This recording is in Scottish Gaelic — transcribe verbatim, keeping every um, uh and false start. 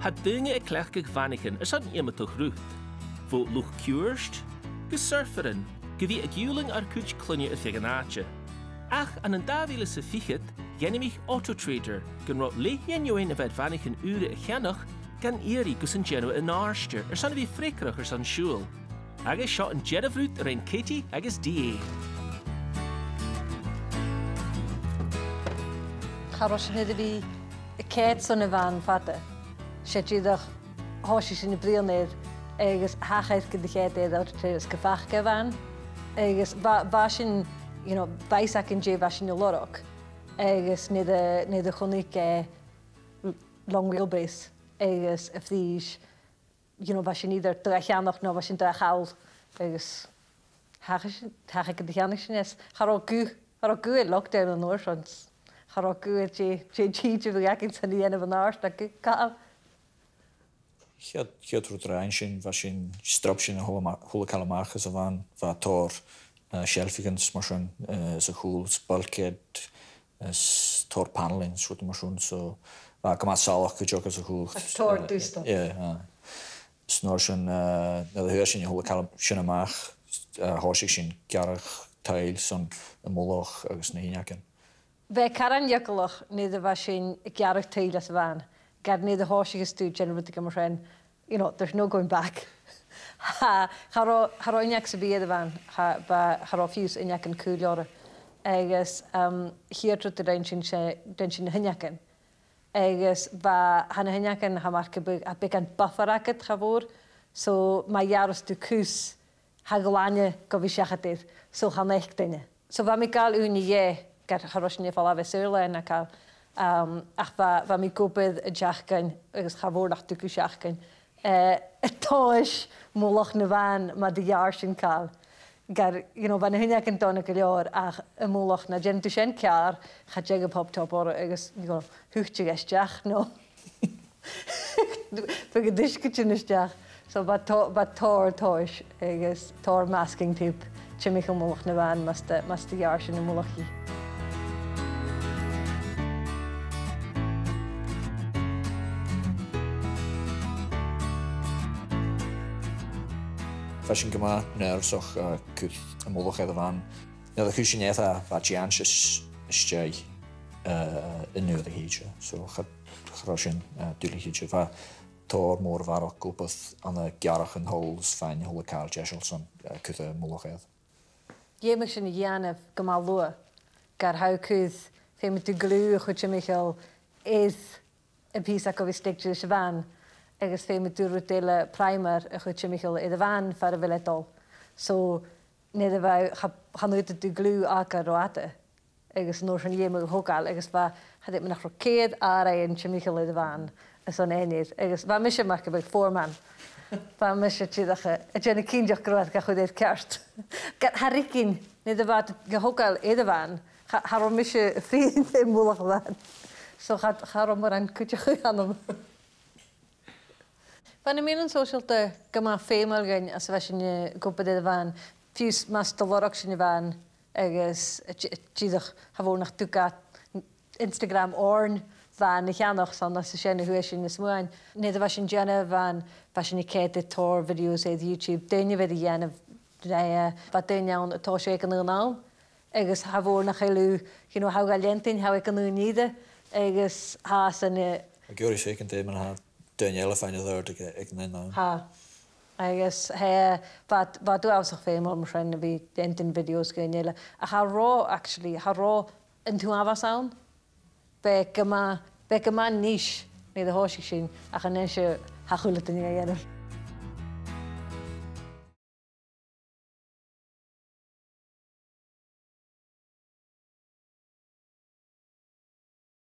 Tha daoine a' cleachdadh bhanaichean airson iomadach rud. Bho luchd-ciùird gu surfairean, gu bhith a' giùlain ar cuid cloinne air feadh an àite. Ach ann an dà mhìle 's a fichead, dh'ainmich Autotrader gun robh leithid an fheadhainn a bha air bhanaichean ùra a cheannach gan iarraidh gus an dèanamh an àirde airson a bhith freagarrach airson siubhal. Agus seo an dearbh rud a rinn Katie agus D A. Cha robh sinn air a bhith a' coimhead son a' bhan fada. 'S e dìreach, thòisich sinn a' bruidhinn air, agus thachair gun do cheadaich e dha-rìribh gu faca a' bhan. Agus bha, bha sinn, you know, bha fhios againn dè bha sinn a' lorg. Agus nuair a, nuair a chunnaic e long wheelbase agus a' phrìs, you know, bha sinn eadar dol a cheannach no bha sinn dol a chall, agus thachair sinn, thachair gun do cheannaich sinn e. Cha robh guth, cha robh guth air lockdown an uair sin. Cha robh guth air dè, dè, dè, dè bha againn son a dhèanamh an-àirde, ach gu call. A' chiad, a' chiad rud a rinn sinn, bha sinn, strap sinn a h-uile ma-, a h-uile càil a-mach às a' bhan, bha tòrr, eh, seilfeachan 's mar sin, eh, sa chùl, 's bulkhead, is tòrr panelling 's rudan mar sin, so bha e gu math salach cuideachd sa chùl. Ach tòrr, eh, dustach. Yeah, aye. 'S an uair sin, eh, nuair a fhuair sinn a h-uile càil sin a-mach, eh, thòisich sinn a' gearradh tuill son a' mhullach agus na h-uinneagan. Bha e caran eagalach nuair a bha sinn a' gearradh tuill às a' bhan, ged nuair a thòisicheas tu a' dèanamh rudeigin mar sin, you know, there's no going back. Cha, cha robh, cha robh uinneag sam bith air a' bhan, cha, bha, cha robh fiù 's uinneagan caol orra. Agus, um, a' chiad rud a rinn sinn, 's e, rinn sinn na h-uinneagan. Agus bha, tha na h-uinneagan, tha mar gum biodh, tha beagan buffer agad, cha mhòr. So, ma ghearras tu cus, tha e glainne gu bhith seachad air, so chan fhaic duine. So bha mi a' gabhail ùine dheth, ged cha robh sinn air falbh às an airline, a' gabhail, um, ach bha, bha mi ag obair an t-seachdain agus cha mhòr nach tug thu seachdain, eh, a' tomhas mullach na bhan mus do gheàrr sinn càil. Ged, you know, bha na h-uinneagan dona gu leòr, ach am mullach, na dèan thu sin ceàrr, cha dèan thu pop top orra agus, you know, thuit thu a-steach, no. Bhiodh an t-uisge a' tighinn a-steach. So bha tò-, bha tòrr tomhais agus tòrr masking tape timcheall mullach na bhan mus do, mus do gheàrr sinn am mullach dhi. Bha sinn gu math nearbhasach, eh, cur am mullach air a' bhan. Nuair a chuir sinn e, bha e a' dèanamh a-steach, eh, an uair a thìde. So cha, cha robh sin, eh, duilich idir. Bha tòrr mòr a bharrachd ag obair ann an gearradh an tuill is faighinn a h-uile càil deiseil son, eh, cur am mullach air. Dh'fheumadh sinn a dhèanamh gu math luath, ged a tha thu a' cur, feumaidh tu glue a chur timcheall air am pìos aca a bhith steigte leis a' bhan, agus feumaidh tu rud eile, primer a chur timcheall air a' bhan far a bheil e a' dol. So, nuair a bha, cha, chan fhaodadh tu glue fhàgail ro fhada. Agus an uair sin dh'fheumadh a thogail, agus bha, cha do, mar nach robh ceud àraidhean timcheall air a' bhan airson aon fhear. Agus bha mise mar gum biodh foreman. Bha mise dìreach a', a' dèanamh cinnteach gun robh iad ga chur air ceart. Ged, tha rudeigin, nuair a bha iad ga thogail air a' bhan, cha, cha robh mise a' faighinn air mullach a' bhan. So cha, cha robh mòran cuideachaidh annam. Bha na meadhanan sòisealta gu math feumail dhuinn anns a bha sinn, eh, ag obair air a' bhan, fiù 's mus do lorg sinn a' bhan, agus, eh, dì-, dìreach, cha mhòr nach tug iad Instagram oirnn bhan a cheannach, 's ann às a sin a fhuair sinn na smuain. Nuair a bha sinn a' dèanamh a' bhan, bha sinn a' coimhead air tòrr videos air YouTube, daoine a bha air a dhèanamh roimhe, bha daoine ann a' tòiseachadh aig an aon àm. Agus cha mhòr nach eil thu, you know, tha thu ga leantainn, tha thu aig an aon ìre, agus tha sin, eh, ag iarraidh faicinn dè mar a tha daoine eile a' faighinn air adhart aig, aig an aon àm. Tha. Agus, eh, bha, bha e uabhasach feumail mar sin a bhith a' leantainn videos dhaoine eile. Ach cha robh, actually, cha robh an t-uabhas ann. B' e gu math, b' e gu math niche nuair a thòisich sinn, ach a-nis tha a h-uile duine ga dhèanamh.